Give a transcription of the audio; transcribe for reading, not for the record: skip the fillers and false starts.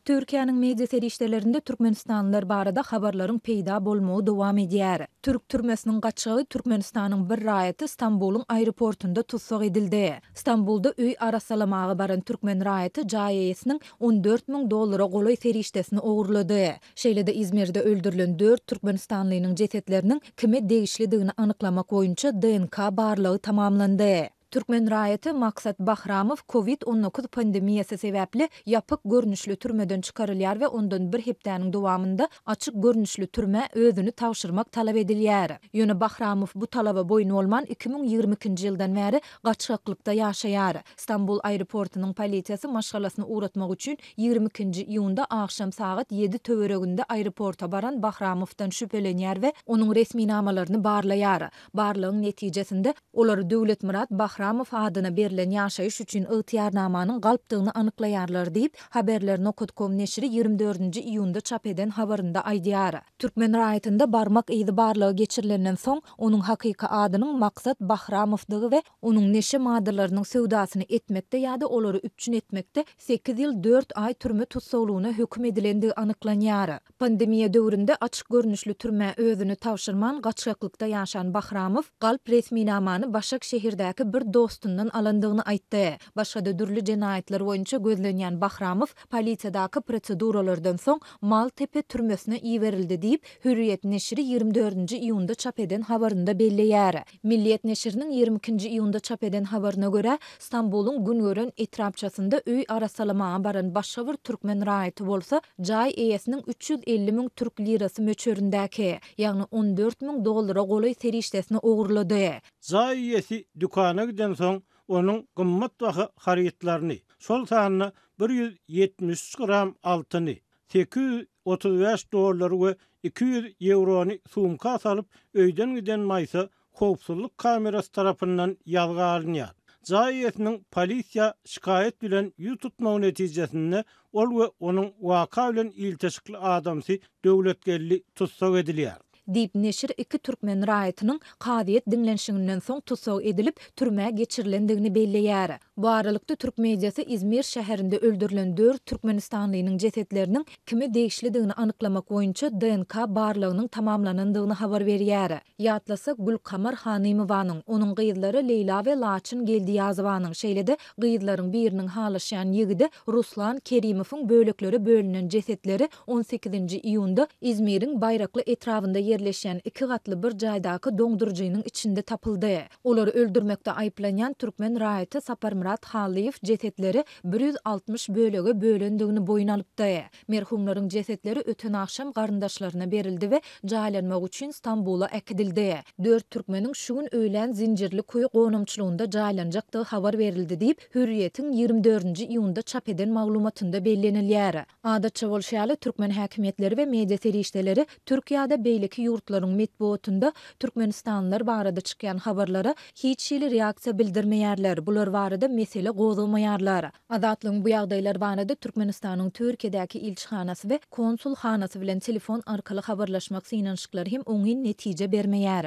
Türkiýäniň media serişdelerinde türkmenistanlylar barada habarlaryň peýda bolmagy dowam edýär. Türk türmesiniň gaçgagy Türkmenistanyň bir raýaty Stambulyň aeroportunda tussag edildi. Stambulda öý arassalamaga baran türkmen raýaty jaý eýesiniň 14 müň dollara golaý serişdesini ogurlady. Şeýle-de Izmirde öldürilen dört türkmenistanlynyň jesetleriniň kime degişlidigini anyklamak boýunça DNK barlagy tamamlandy. Türkmen raýaty Maksat Bahramow Covid 19 pandemiýasy sebäpli ýapyk görnüşli türmeden çykarylýar we ondan bir hepdäniň dowamynda açyk görnüşli türmä özüni tabşyrmak talap edilýär. Ýöne Bahramow bu talaba boýun bolman 2022-nji ýyldan bäri gaçgaklykda ýaşaýar. Stambul aeroportunyň polisiýasy maşgalasyny ugratmak üçin 22-nji iýunda agşam sagat ýedi töwereginde aeroporta baran Bahramowdan şübhelenýär we onuň resminamalaryny barlaýar. Barlagyň netijesinde, olar Döwletmyrat Bahramow adyna berlen ýaşaýyş üçin ygtyýarnamanyň galpdygyny anyklaýarlar diýip, Haberler nokat kom neşiri ýigrimi dördünji iýunda çap eden habarynda aýdýar. Türkmen raýatynda barmak yzy barlagy geçirilenden soň, onuň hakyky adynyň Maksat Bahramowdygy we onuň neşe maddalarynyň söwdasyny etmekde ýa-da olary üpjün etmekde sekiz ýyl dört aý türme tussaglygyna höküm edilendigi anyklanýar. Pandemiýa döwründe açyk görnüşli türmä özüni tabşyrman gaçgaklykda ýaşan Bahramow galp resminamany Başak şehirdäki bir dostundan alandygyny aýtdy. Başga-da dürli jenaýatlar boýunça gözlenýän Bahramow polisiýadaky proseduralardan soň Maltepe türmesine iberildi diýip, Hürriýet neşiri ýigrimi dördünji iýunda çap eden habarynda belleýär. Milliýet neşiriniň ýigrimi ikinji iýunda çap eden habaryna görä, Stambulyň Güngören etrapçasynda öý arassalamaga baran başga bir türkmen raýaty bolsa, jaý eýesiniň 350 müň türk lirasy möçberindäki, ýagny 14 müň dollara golaý serişdesini ogurlady. Jaý eýesi dükana gidensoň, onuň gymmatbaha harytlaryny, şol sanda 173 gram altyny, 835 dollary we 200 ýewrony sumka salyp, öýden giden Maýsa howpsuzlyk kamerasy tarapyndan ýazga alynýar. Jaý eýesiniň polisiýa şikaýat bilen ýüz tutmagy netijesinde ol we onuň waka bilen ilteşikli adamsy Döwletgeldi tussag edilýär. Diýip, neşir iki türkmen raýatynyň kazyýet diňlenişiginden soň tussag edilip, türmä geçirilendigini belleýär. Bu aralykda, türk mediasy Izmir şäherinde öldürilen dört türkmenistanlynyň jesetleriniň kime degişlidigini anyklamak boýunça DNK barlagynyň tamamlanandygyny habar berýär. Ýatlasak, Gülkamar Hanymowanyň, onuň gyzlary Leýla we Laçyn Geldiýazowanyň, şeýle-de gyzlaryň biriniň halaşýan ýigidi Ruslan Kerimowyň böleklere bölünen jesetleri on sekizinji iýunda Izmiriň Baýrakly etrabynda ýerleşýän iki gatly bir jaýdaky doňduryjynyň içinde tapyldy. Olary öldürmekde aýyplanýan türkmen raýaty Saparmyrat Hallyýew jesetleri 160 bölege bölendigini boýun alypdy. Merhumlaryň jesetleri öten agşam garyndaşlaryna berildi we jaýlanmak üçin Stambula äkidildi. Dört türkmeniň şu gün öýlän Zinjirlikuýy gonamçylygynda jaýlanjakdygy habar berildi diýip, Hürriýetiň ýigrimi dördünji iýunda çap eden maglumatynda bellenilýär. Adatça bolşy ýaly, türkmen häkimiýetleri we media serişdeleri türk ýa-da beýleki ýurtlaryň metbugatynda türkmenistanlylar barada çykýan habarlara hiç hili reaksiýa bildirmeýärler, bular barada mesele gozgamaýarlar. Azatlygyň bu ýagdaýlar barada Türkmenistanyň Türkiýedäki ilçihanasy we konsulhanasy bilen telefon arkaly habarlaşmak synanyşyklary hem oňyn netije bermeýär.